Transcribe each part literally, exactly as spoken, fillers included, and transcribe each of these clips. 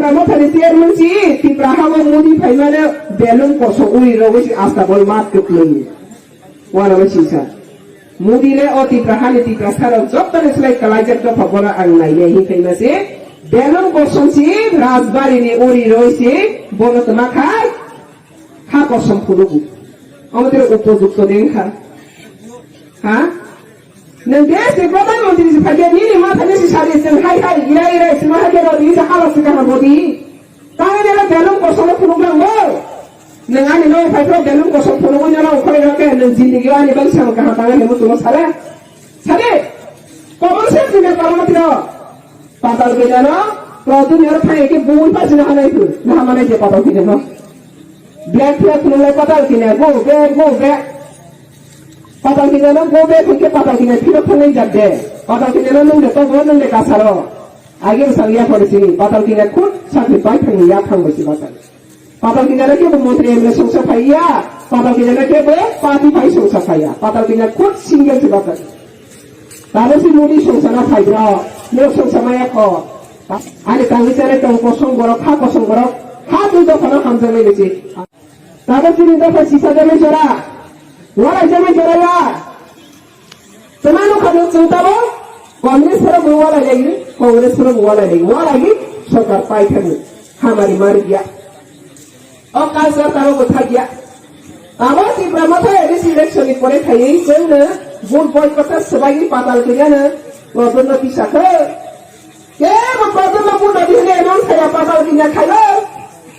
Mothani chairman si Tipra hao Modi phaimano belum koso uri rogwi si asta bol mat kwplwi. Wana ma sisa. Modi le o Tipra hani Tipra sara jotto ni slai kalai jak dopha bono ang nai le hi phaima si. Belum kosom si Rajbari ni uri roi si bono tma khai. Ha kosom phulugu. Omo tere upojukto deng kha. Ha? Nang desh ni pradhan mantri si phai nini ma thani si sari sen hai hai irai irai si ma hai ro di sa hala si kaham bodi. Tang ni la belum kosom phulug nang bo. Nang ani no phai pro belum kosom phulug ni la ukhoi ro ke nang jindagi ani bang sam kaham tang ni mo tumo sala. Sade. Common sense ni me parama tiro. Patal kina no. Pradhan ni ro phai ke bun pa sina halai tu. Na mana je patal kina no. Black flag khulumlai patal kina, go back, go back. Patal kina no go back hwnkhe patal kina phirok thangwi jak de. Patal kina no nung de tobo nung de kasaro. Age bwsang yaphar sini patal kina khud sakni pai thangni yaphang bai si batal. Patal kina no kebo montri M L A songsa phaiya. Patal kina no kebo party phai songsa phaiya. Patal kina khud single si batal. Tabo si Modi songsa na phai bro. Nok songsa maya kho. Ani kangwi chale tong kosong borok, ha kosong borok, ha twi dophano hamjaknai bisi. Tabo chini dopha sisa jani jora, walai jani jora ya. Tuma nukha nuk chwng tabo, Congress phoro bo walai lai, Congress phoro bo walai lai, walai ni sorkar pai thani, hamari mari ya. O culture tabo bo thak ya. Tabo Tipra Motha A D C election ni pore khaiwi chwngno vote boycott swbaiwi patal kwiya no, Pradhan no tisa khe. Kebo Pradhan no vote rwdi hwnwi announce khaiya, patal kwiya khaio.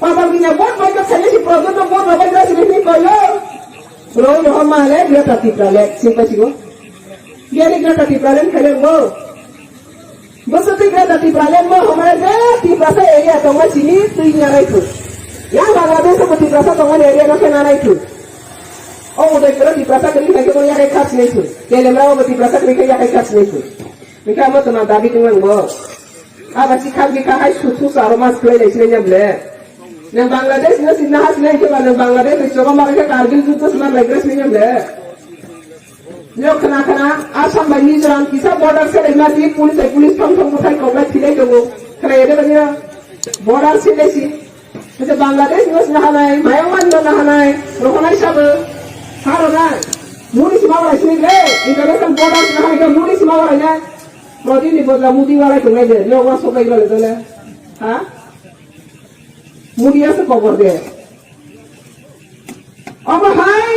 Patal kwiya vote boycott khainai si Pradhan no vote rwbai gra sini hwnwi koio. Roi rohor ma le Greater Tipraland, sing pai sigo. Gani Greater Tipraland khaile bo. Bwswk twi Greater Tipraland bo, hamare je Tiprasa area tongma sini twi ya nai thu. Yang Bangladesh bo Tiprasa tongma area no khe na nai thu. O Udaipur Tiprasa kri khai khe bo ya kai khas nai thu. Telemra bo Tiprasa kri khai ya kai khas nai thu. Hingke amo toma dabi tonglang bo. Aba si khak bikha hai suthu saro mas khlai lai sinai nyam le. Nang Bangladesh no sinna ha sinai khe ba nang Bangladesh ni chogo ma khe Kargil juddo sma lai gra sinai nyam le. Nyo khna khna Assam bai Mizoram kisa border se lai ma si police ai police thong thong buthai kok lai thilai tongo. Khlai ede ba nyo border se lai si. Ese Bangladesh no sina hanai, mayang man no na hanai, rohonai sabo, haro na, muri sima wala sini le, international border sina hanai ka muri sima wala na, Modi ni bodla Modi wala ko ngai de, no wa so kai wala dole, ha? Modi asa kobor de. Obo hai,